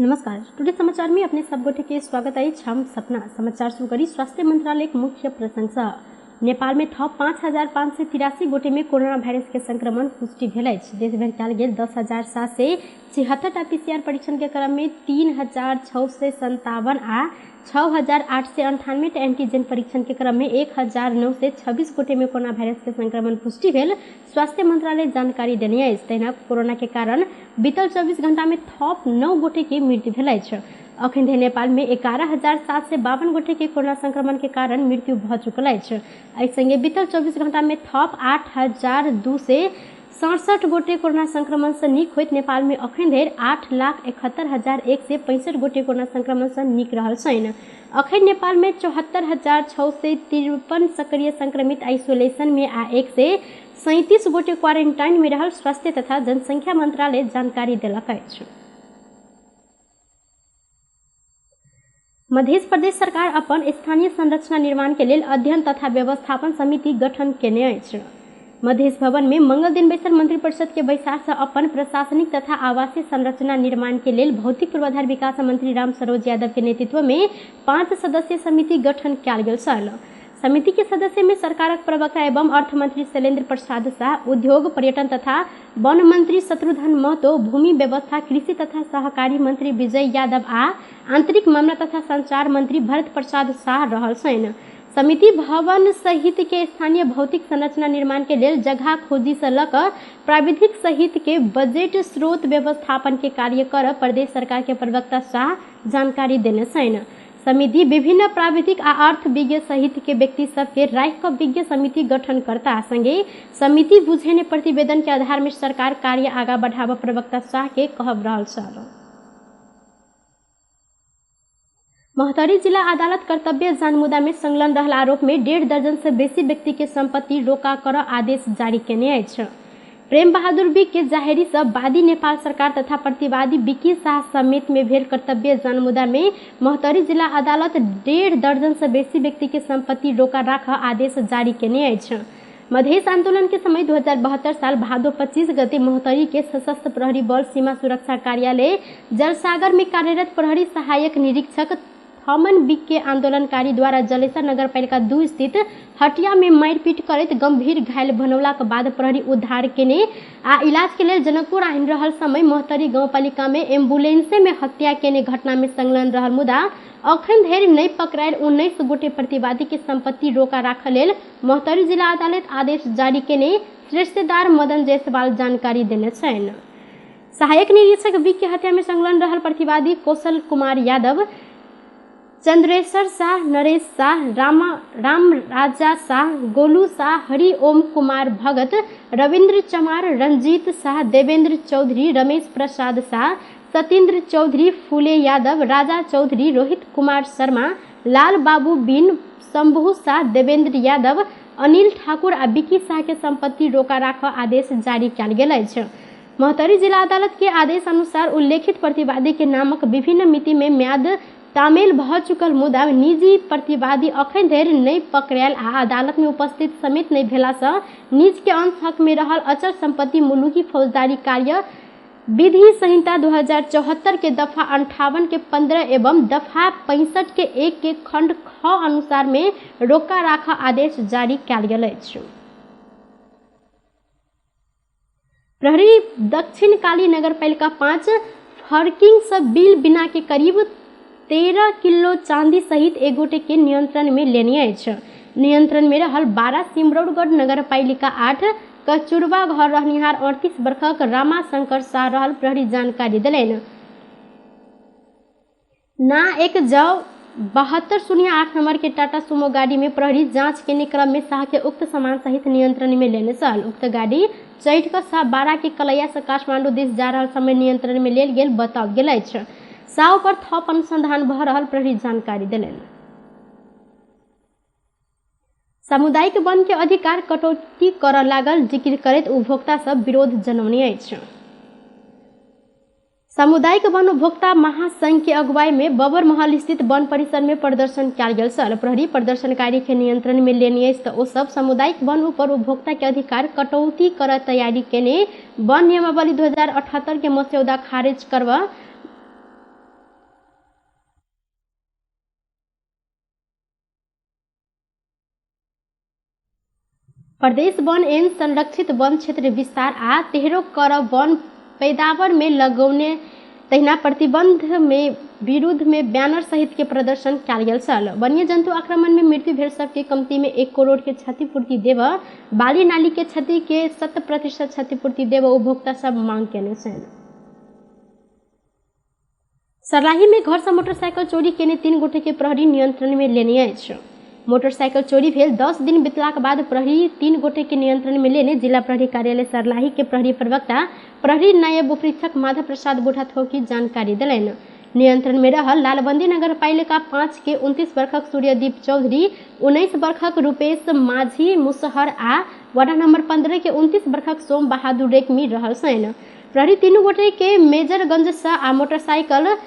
नमस्कार, टुडे समाचार में अपने सब गोटे के स्वागत अछि। हम सपना समाचार शुरू करी स्वास्थ्य मंत्रालय के मुख्य प्रशंसा। नेपाल में थप 5,583 गोटे में कोरोना वायरस के संक्रमण पुष्टि भेल अछि। देश भरि कयल गेल 10,776 टा पीसीआर परीक्षण के क्रम में 3,657 आ 6,898 टा एंटीजन परीक्षण के क्रम में 1,926 गोटे में कोरोना वायरस के संक्रमण पुष्टि भेल स्वास्थ्य मंत्रालय जानकारी देने अछि। तहिना कोरोना के कारण बीतल 24 घंटा में थप 9 गोटे के मृत्यु भेल अछि। अखन धरि नेपाल में 11,752 गोटे के कोरोना संक्रमण के कारण मृत्यु भऽ चुकल अछि। एहि संगे बीतल 24 घंटा में थप 8,267 गोटे कोरोना संक्रमण से नीक होइत नेपाल में अखन धरि 8,71,165 गोटे कोरोना संक्रमण से नीक रहल छनि। अखन नेपाल में 74,653 सक्रिय संक्रमित आइसोलेशन में आ 137 गोटे क्वारेंटाइन में रहल स्वास्थ्य तथा जनसंख्या मंत्रालय जानकारी देलक अछि। मध्य प्रदेश सरकार अपन स्थानीय संरचना निर्माण के लेल अध्ययन तथा व्यवस्थापन समिति गठन केने अछि। मधेश भवन में मंगल दिन बैसल मंत्रिपरिषद के बैसार से अपन प्रशासनिक तथा आवासीय संरचना निर्माण के लेल भौतिक पूर्वाधार विकास मंत्री राम सरोज यादव के नेतृत्व में 5 सदस्यीय समिति गठन कयल गेल छल। समिति के सदस्य में सरकारक प्रवक्ता एवं अर्थमंत्री शैलेंद्र प्रसाद शाह, उद्योग पर्यटन तथा वन मंत्री शत्रुघ्न महतो, भूमि व्यवस्था कृषि तथा सहकारी मंत्री विजय यादव आ आंतरिक मामला तथा संचार मंत्री भरत प्रसाद शाह रहल छनि। समिति भवन सहित के स्थानीय भौतिक संरचना निर्माण के लेल जगह खोजी से लऽ कऽ प्राविधिक सहित के बजट स्रोत व्यवस्थापन के कार्य कर प्रदेश सरकार के प्रवक्ता शाह जानकारी देने छनि। समिति विभिन्न प्राविधिक आ अर्थ विज्ञ सहित के व्यक्ति सबके राखि कऽ विज्ञ समिति गठन करता। संगे समिति बुझेने प्रतिवेदन के आधार में सरकार कार्य आगा बढ़ाबऽ प्रवक्ता शाह के कहब रहल छल। महोत्तरी जिला अदालत कर्तव्य जानमुदा में संलग्न रहल आरोप में 1.5 दर्जन से बेसी व्यक्ति के संपत्ति रोका कर आदेश जारी केने अछि। प्रेम बहादुर विक के जाहेरी से वादी नेपाल सरकार तथा प्रतिवादी विकी शाह समेत में भेल कर्तव्य जानमुदा में महोत्तरी जिला अदालत 1.5 दर्जन से बेसी व्यक्ति के संपत्ति रोका राख आदेश जारी केने अछि। मधेश आंदोलन के समय 2072 साल भादो 25 गते महोत्तरी के सशस्त्र प्रहरी बल सीमा सुरक्षा कार्यालय जलसागर में कार्यरत प्रहरी सहायक निरीक्षक थमन बिक के आंदोलनकारी द्वारा जलेसर नगरपालिका 2 स्थित हटिया में मारपीट करैत गंभीर घायल बनौलाक बाद प्रहरी उद्धार केने आ इलाज के लेल जनकपुर आनि रहल समय महोत्तरी गाउँपालिका में एम्बुलेंसे में हत्या केने घटना में संलग्न रहल मुदा अखन धरि नहि पकड़ायल 19 गोटे प्रतिवादी के संपत्ति रोका राखऽ लेल महोत्तरी जिला अदालत आदेश जारी केने श्रेष्ठदार मदन जायसवाल जानकारी देने छनि। सहायक निरीक्षक विक के हत्या में संलग्न रहल प्रतिवादी कौशल कुमार यादव, चंद्रेश्वर शाह, नरेश शाह, राम राजा शाह, गोलू शाह, हरि ओम कुमार भगत, रविन्द्र चमार, रंजीत शाह, देवेंद्र चौधरी, रमेश प्रसाद शाह, सतीन्द्र चौधरी, फूले यादव, राजा चौधरी, रोहित कुमार शर्मा, लाल बाबू बिन, शंभू शाह, देवेंद्र यादव, अनिल ठाकुर आ विकी शाह के संपत्ति रोका राखऽ आदेश जारी कयल गेल अछि। महोत्तरी जिला अदालत के आदेश अनुसार उल्लेखित प्रतिवादी के नामक विभिन्न मिति में म्याद तामेल भऽ चुकल मुदा निजी प्रतिवादी अखन धरि नहि पकड़ायल आ अदालत में उपस्थित समेत नहि भेलासँ निज के अंश हक में रहल अचल संपत्ति मुलुकी फौजदारी कार्य विधि संहिता 2074 के दफा 58 के 15 एवं दफा 65 के 1 के खंड ख अनुसार में रोका राख आदेश जारी कयल गेल अछि। प्रहरी दक्षिण काली नगरपालिका 5 फर्किंग से बिल बिना के करीब 13 किलो चांदी सहित एक गोटे के नियंत्रण में लेने अछि। नियंत्रण में रहल 12 सिमरौनगढ़ नगरपालिका 8 कचुरवा घर रहनिहार 38 वर्षक रामा शंकर शाह रहल प्रहरी जानकारी देलनि। ना एक जौ 7208 नंबर के टाटा सुमो गाड़ी में प्रहरी जांच के क्रम में शाह के उक्त सामान सहित नियंत्रण में लेने छल। उक्त गाड़ी चढ़ि कऽ शाह 12 के कलैया से काठमांडू दिस जा रहल समय नियंत्रण में लेल गेल बताओल गेल अछि। शाह पर थप अनुसंधान भऽ रहल प्रहरी जानकारी देलनि। सामुदायिक वन के अधिकार कटौती करऽ लागल जिक्र करैत उपभोक्ता सब विरोध जनौने अछि। सामुदायिक वन उपभोक्ता महासंघ के अगुवाई में बबर महल स्थित वन परिसर में प्रदर्शन कयल गेल छल। प्रहरी प्रदर्शनकारी के नियंत्रण में लेने अछि तऽ ओ सब सामुदायिक वन ऊपर उपभोक्ता के अधिकार कटौती करऽ तैयारी केने वन नियमावली 2078 के मस्यौदा खारिज करबा प्रदेश वन एन संरक्षित वन क्षेत्र विस्तार आ तेहरो कर वन पैदावार में लगौने तहिना प्रतिबंध में विरुद्ध में बैनर सहित के प्रदर्शन कयल गेल छल। वन्य जंतु आक्रमण में मृत्यु भेल सबके कमती में 1 करोड़ के क्षतिपूर्ति देव, बाली नाली के क्षति के 100% क्षतिपूर्ति देव उपभोक्ता सब मांग केने छल। सर्लाही में घर से मोटरसाइकिल चोरी केने 3 गोटे के प्रहरी नियंत्रण में लेने अछि। मोटरसाइकिल चोरी भेल 10 दिन बितलाक बाद प्रहरी 3 गोटे के नियंत्रण में लेने जिला प्रहरी कार्यालय सर्लाही के प्रहरी प्रवक्ता प्रहरी नायब उपरीक्षक माधव प्रसाद बुढ़ाथोकी जानकारी देलनि। नियंत्रण में रहल लालबंदी नगरपालिका 5 के 29 वर्षक सूर्यदीप चौधरी, 19 वर्षक रूपेश माझी मुसहर आ वार्ड नंबर 15 के 29 वर्षक सोम बहादुर रेग्मी रहल छनि। प्रहरी 3 गोटे के मेजरगंज से आ मोटरसाइकिल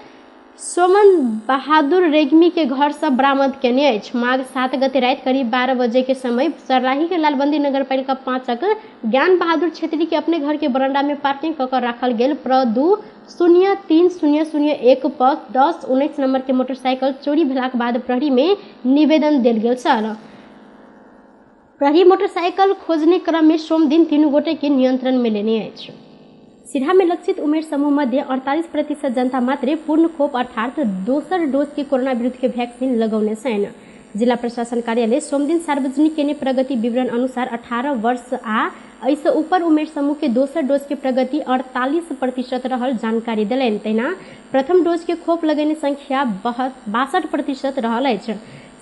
सोमन बहादुर रेग्मी के घर से बरामद केने अछि। माघ 7 गते राति करीब 12 बजे के समय सर्लाही के लालबंदी नगरपालिका 5 ज्ञान बहादुर छेत्री के अपने घर के बरंडा में पार्किंग कऽ राखल गेल प्र 2 0 3 0 0 1 पर 10 19 नंबर के मोटरसाइकिल चोरी भेलाक बाद प्रहरी में निवेदन देल गेल छल। प्रहरी मोटरसाइकिल खोजने क्रम में सोम दिन 3 गोटे के नियंत्रण में लेने अछि। सिरहा में लक्षित उमेर समूह मध्य 48% जनता मात्रे पूर्ण खोप अर्थात दोसर डोज के कोरोना विरुद्ध के वैक्सीन लगौने छनि। जिला प्रशासन कार्यालय सोमदिन सार्वजनिक केने प्रगति विवरण अनुसार 18 वर्ष आ एहिसँ ऊपर उमेर समूह के दोसर डोज के प्रगति 48% रहल जानकारी देलनि। तहिना प्रथम डोज के खोप लगेने संख्या 62% रहल अछि।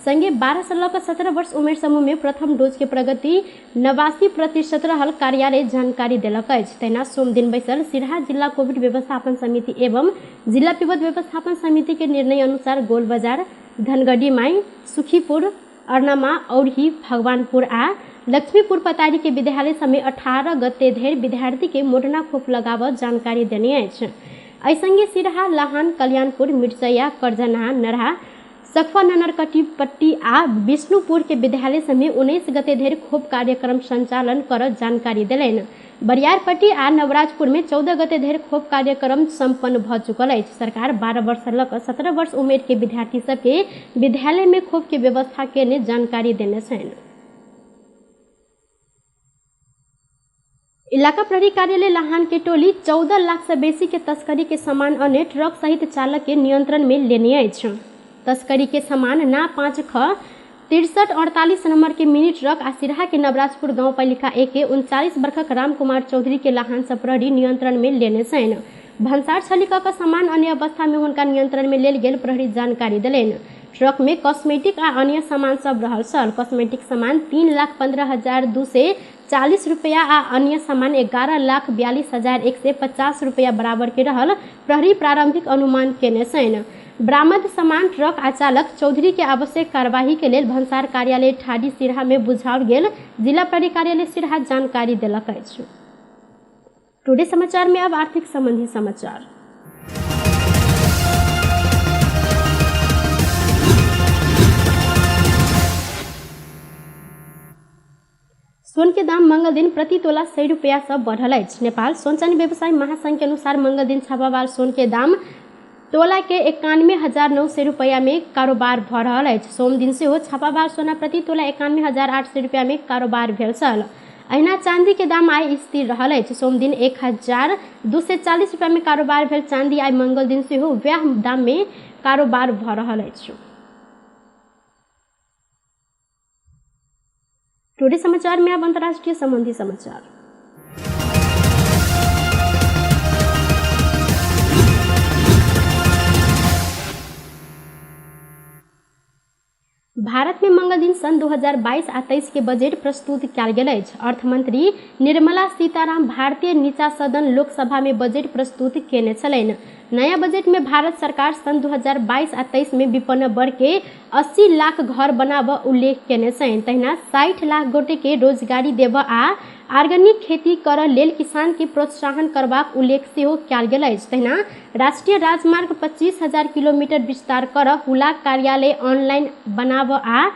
संगे 12 से लऽ कऽ 17 वर्ष उमेर समूह में प्रथम डोज के प्रगति 89% रहल कार्यालय जानकारी देलक अछि। तहिना सोमदिन बैसल सिरहा जिला कोविड व्यवस्थापन समिति एवं जिला विपद व्यवस्थापन समिति के निर्णय अनुसार गोल बाजार, धनगढ़ी माई, सुखीपुर, अर्नमा, औरही, भगवानपुर आ लक्ष्मीपुर पतारी के विद्यालय समेत 18 गते धरि विद्यार्थी के मोडर्ना खोप लगाबऽ जानकारी देने अछि। एहि संगे सिरहा, लहान, कल्याणपुर, मिर्चैया, करजनहा, नरहा, सखुआ, ननरकटी पट्टी आ विष्णुपुर के विद्यालय समेत 19 गते धरि खोप कार्यक्रम संचालन कर जानकारी देलनि। बरियारपट्टी आ नवराजपुर में 14 गते धरि खोप कार्यक्रम सम्पन्न भऽ चुकल अछि। सरकार 12 वर्ष लऽ कऽ 17 वर्ष उमेर के विद्यार्थी सबके विद्यालय में खोप के व्यवस्था केने जानकारी देने छनि। इलाका प्रहरी कार्यालय लहान के टोली 14 लाख से बेसी के तस्करी के सामान अने ट्रक सहित चालक के नियंत्रण में लेने अछि। तस्करी के सामान ना 5 ख 63 48 नंबर के मिनी ट्रक आ सिरहा के नवराजपुर गांवपालिका 1 के 39 वर्षक राम कुमार चौधरी के लहान से प्रहरी नियंत्रण में लेने छनि। भन्सार छली कऽ सामान अन्य अवस्था में हुनका नियंत्रण में लेल गेल प्रहरी जानकारी देलनि। ट्रक में कॉस्मेटिक आ अन्य सामान सब रहल छल। कॉस्मेटिक सामान 3,15,240 रुपया आ अन्य सामान 11,42,150 रुपया बराबर के रहल प्रहरी प्रारंभिक अनुमान केने छनि। बरामद सामान ट्रक आ चालक चौधरी के आवश्यक कार्यवाही के लेल भन्सार कार्यालय ठाडी सिरहा में बुझाओल गेल जिला प्रहरी कार्यालय सिरहा जानकारी देलक अछि। टुडे समाचार में अब आर्थिक संबंधी समाचार। सोन के दाम मंगल दिन प्रति तोला 100 रुपया से बढ़ल अछि। नेपाल सोन चानी व्यवसायी महासंघ के अनुसार मंगल दिन छापावाल सोन के दाम तोला के 91,900 रुपया में कारोबार भऽ रहल अछि। सोम दिन सेहो छापावाल सोना प्रति तोला 91,800 रुपया में कारोबार भेल छल। अहिना चांदी के दाम आइ स्थिर रहल अछि। सोम दिन 1,240 रुपया में कारोबार भेल चांदी आइ मंगल दिन सेहो वएह दाम में कारोबार भऽ रहल अछि। टुडे समाचार में अब अंतर्राष्ट्रीय संबंधी समाचार। भारत में मंगल दिन सन 2022 आ 23 के बजट प्रस्तुत कयल गेल अछि। अर्थमंत्री निर्मला सीताराम भारतीय नीचा सदन लोकसभा में बजट प्रस्तुत केने छलनि। नया बजट में भारत सरकार सन 2022 आ 23 में विपन्न वर्ग के 80 लाख घर बनाबऽ उल्लेख केने छनि। तहिना 60 लाख गोटे के रोजगारी देबऽ आ ऑर्गेनिक खेती करऽ लेल किसान के प्रोत्साहन करबाक उल्लेख सेहो कयल गेल अछि। तहिना राष्ट्रीय राजमार्ग 25,000 किलोमीटर विस्तार करऽ, हुलाक कार्यालय ऑनलाइन बनाबऽ आ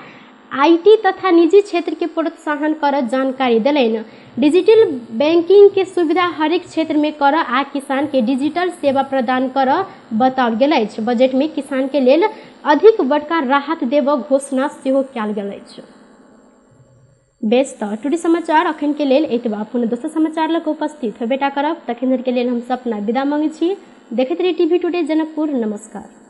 IT तथा निजी क्षेत्र के प्रोत्साहन करऽ जानकारी देलनि। डिजिटल बैंकिंग के सुविधा हरेक क्षेत्र में करऽ आ किसान के डिजिटल सेवा प्रदान करऽ बताओल गेल अछि। बजट में किसान के लेल अधिक बड़का राहत देबऽ घोषणा सेहो कयल गेल अछि। बेस त टुडे समाचार अखन के लेल एतबा। पुनः दोसर समाचार लग उपस्थित होबेटा करब, तखन के लेल हम सपना विदा मांगै छी। देखैत रही टीवी टुडे जनकपुर। नमस्कार।